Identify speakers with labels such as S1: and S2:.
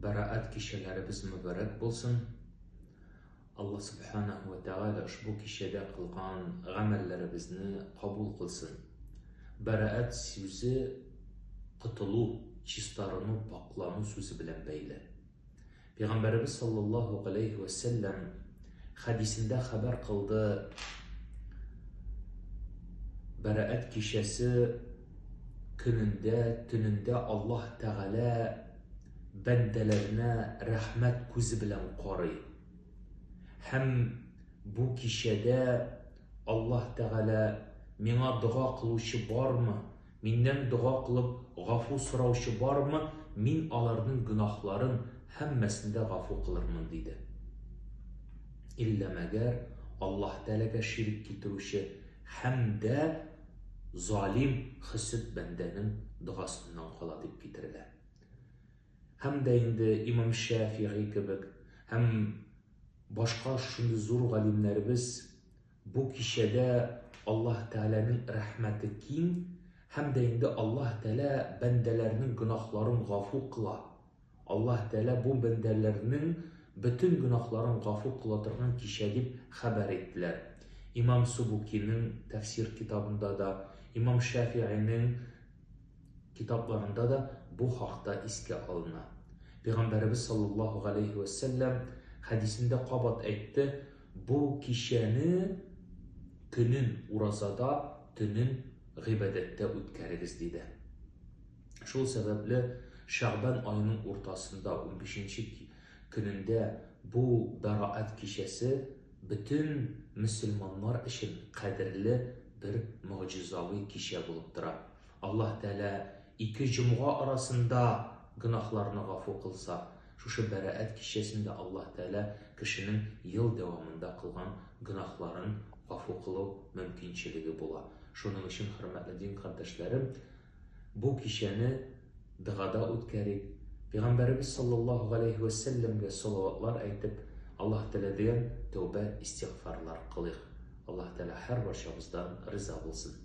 S1: Бәраәт кичәләребез мөбарәк булсын. Алла Субханаһу ва Тәгалә ошбу кичәдә кылган гамәлләребезне кабул кылсын. Бәраәт сүзе котылу, чистарыну, пакълану сүзе белән бәйле. Пәйгамбәребез саллаллаһу галәйһи вә сәлләм хәдисендә хәбәр кылды, Бәраәт кичәсе көнендә, төнендә Аллаһ Тәгалә бәндәләренә рәхмәт күзе белән карый. Һәм бу кичәдә Аллаһ Тәгалә миңа дога кылучы бармы, Миннән дога кылып гафу сораучы бармы, мин аларның гөнаһларын һәммәсен дә гафу кылырмын, диде. Иллә мәгәр Аллаһ Тәгаләгә ширек китерүче һәм дә залим хөсет бәндәнең догасыннан кала, дип китерелә. Һәм дә инде имам Шәфигый кебек һәм башка шундый зур галимнәребез Бу кичәдә Аллаһ Тәгаләнең рәхмәте киң һәм дә инде Аллаһ Тәгалә бәндәләренең гөнаһларын гафу кыла. Аллаһ Тәгалә бу бәндәләрнең бөтен гөнаһларын гафу кыла торган кичә дип хәбәр иттеләр. Имам Субукиның тәфсир китабында да, имам Шәфигыйнең китапларында да бу хакта искә алына. Пәйгамбәребез саллаллаһу галәйһи вә сәлләм хәдисендә кабат әйтте, Бу кичәне көнен уразада, төнен гыйбадәттә үткәрегез, диде. Шул сәбәпле Шәгъбән аеның уртасында, унбишенче көнендә бу Бәраәт кичәсе бөтен мөселманнар өчен кадерле бер могҗизави кичә булып тора. Аллаһ Тәгалә ике җомга арасында гөнаһларны гафу кылса, шушы Бәраәт кичәсендә Аллаһ Тәгалә кешенең ел дәвамында кылган гөнаһларын гафу кылу мөмкинчелеге була. Шуның өчен, хөрмәтле дин кардәшләрем, бу кичәне догада үткәрик, Пәйгамбәребез саллаллаһу галәйһи вә сәлләмгә салаватлар әйтеп, Аллаһ Тәгаләдән тәүбә-истигъфарлар кылыйк. Аллаһ Тәгалә һәрбарчабыздан риза булсын.